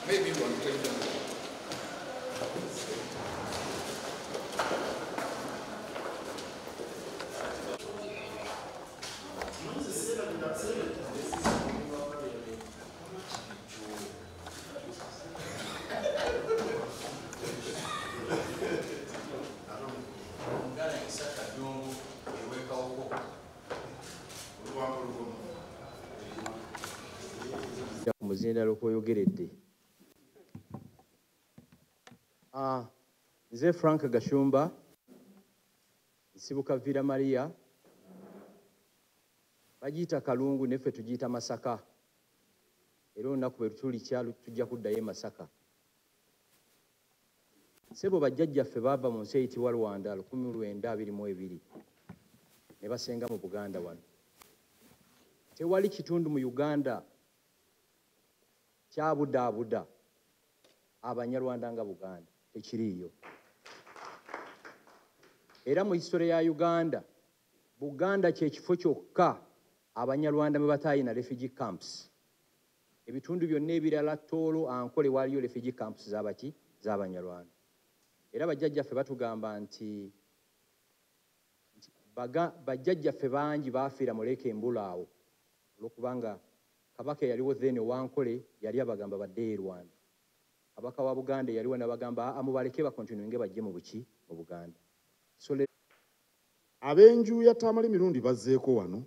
Maybe one take them. Muzindalo kwoyogeredde. Nze Frank Gashumba, nsibuka Villa Maria, bagiyita Kalungu neffe tugiyita Masaka, era olunaku bwe tulikya tujja kuddayo e Masaka. Ssebo bajjajjaffe baava mu nsi eyitibwa Rwanda 1922 ne basenga mu Buganda wano. Tewali kitundu mu Uganda kyabudaabuda Abanyarwanda nga Buganda, tekiriiyo. Era mu history ya Uganda, Buganda kye kifo kyokka Abanyarwanda mwe bataayina refugee camps. Ebitundu byonna ebirala Tooro, Ankole waliyo refugee camps z'abaki z'Abanyarwanda. Era bajjajjaffe batugamba nti bajjajjaffe bangi baafiira mu Lake Embula awo olwokubanga Kabaka yaliwo then owankole yali abagamba baddeyo e Rwanda. Kabaka wa Buganda yaliwo n'abagamba amubaleke bakontinuinge bajje mu buki mu Buganda. So ab'enju ya Tamale Mirundi bazzeeko wano.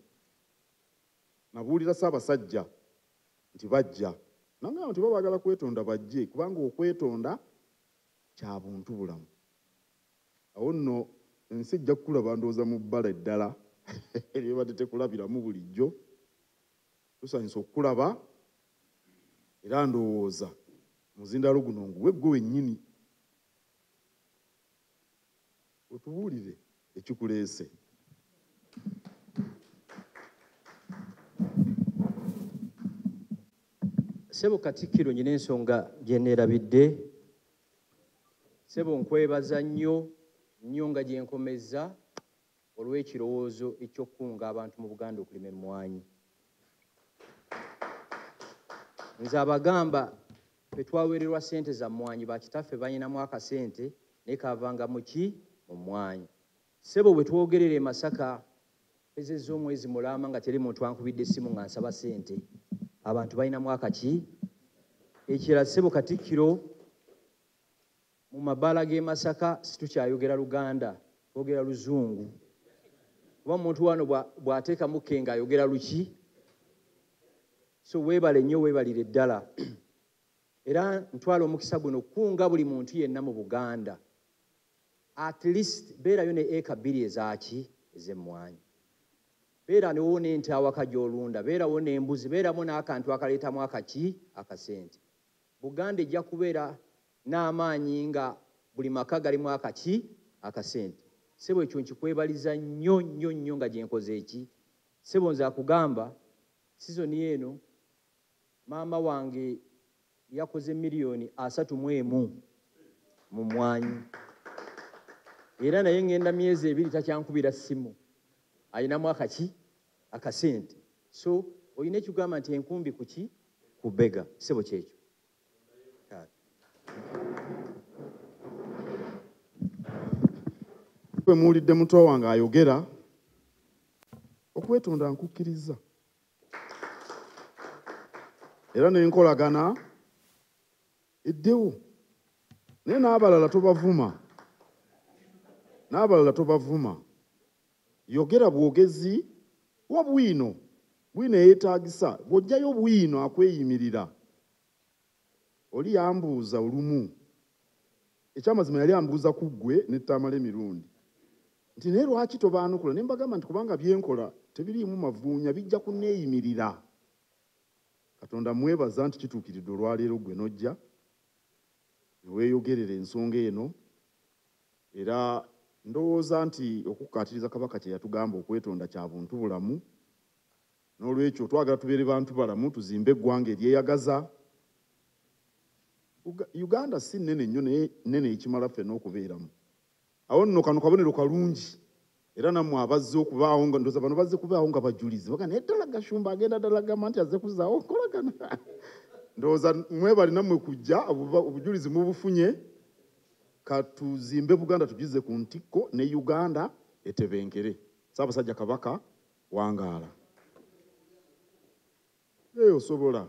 Nabuulira Ssaabasajja nti bajja. Nangamba nti baagala kwetonda bajje kubanga okwetonda kya buntu bulamu. Awo nno ensi ejja kukulaba ndowooza mu bbala eddala eryebadde tekulabiramu bulijjo. Tusanyusa okukulaba era ndowooza muzindalo guno nguwe gwe wennyini otubuulire ekikuleese. Ssebo Katikkiro, nnyina ensonga gye neerabidde. Ssebo nkwebaza nnyo nnyo nga gye nkomezza olw'ekirowoozo eky'okukunga abantu mu Buganda okulima emmwanyi. Nze abagamba ffe twaweererwa ssente za mmwanyi, bakitaffe balinamu akasente naye kaavanga mu ki? Mu mmwanyi. Ssebo bwe twogerera e Masaka mpezezza omwezi mulamba nga teri muntu ankubidde essimu nga nsaba ssente. Abantu balinamu akaki? Ekirala ssebo Katikkiro, mu mabaala g'e Masaka situkyayogera Luganda, twogera Luzungu. Kuba omuntu wano bw'ateekamu ke ng'ayogera luki? So weebale nnyo, weebalire ddala. Era ntwala omukisa guno okukunga buli muntu yenna mu Buganda. At least beerayo ne eka bbiri ezaaki ez'emmwanyi. Beera newo n'ente awaka gy'olunda, beerawo n'embuzi, beeramu n'akantu akaleetamu akaki akasente. Buganda ejja kubeera n'amaanyi nga buli maka galimu akaki akasente. Ssebo ekyo nkikwebaliza nnyo nnyo nnyo nga gye nkoze eki. Ssebo nze akugamba sizoni eno maama wange yakoze 31 millioni mu mmwanyi. Era naye ŋŋenda myezi 2 takyankubira ssimu. Ayinamu akaki akasente. So olina ekigamba nti enkumbi ku ki? Ku bbega. Ssebo kyekyo. Bwe muwulidde muto wange ayogera, okwetonda nkukkiriza. Era n'enkolagana eddewo. Naye n'abalala tobavuma. N'abalala tobavuma. Yogera bwogezi wa bwino. Bwino yeetaagisa. Bw'oggyayo bwino akweyimirira. Oli yambuuza olumu. Ekyamazima yali ambuuza ku ggwe ne Tamale Mirundi. Nti naye lwaki tobaanukula? Ne mbagamba nti kubanga bye nkola tebiriimu mavuunya bijja kunneeyimirira. Katonda mwebaza nti kituukiridde olwaleero ggwe n'ojja. Neweeyogerera ensonga eno, era ndowooza nti okukkaatiriza Kabaka kye yatugamba okwetonda kya buntu bulamu. N'olwekyo twagala tubeere bantu balamu, tuzimbe eggwanga eryeyagaza. Uganda si nnene nnyo, naye nnene ekimala ffenna okubeeramu. Awo nno kano kabonero kalungi, era nammwe abazze okubaawo nga ndowooza bano bazze kubaawo nga bajulizi, baga naye ddala Gashumba agenda ddala gamba nti azze kuzzaawo nkolagana. Ndowooza mwebali nammwe kujja, obujulizi mubufunye. Katuzimbe Buganda tugize ku ntikko ne Uganda etebenkere. Ssaabasajja Kabaka wangaala. Osobola.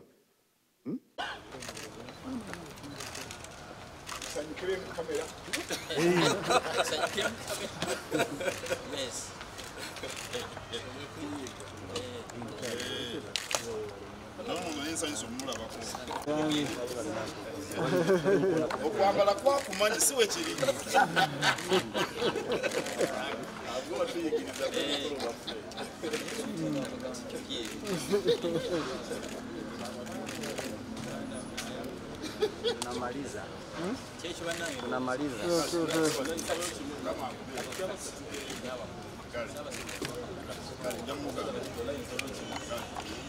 Sanyukire mu kamera. Yes. Okwambala kwakumanyi si we kiri. Tunamaliza. Tunamaliza.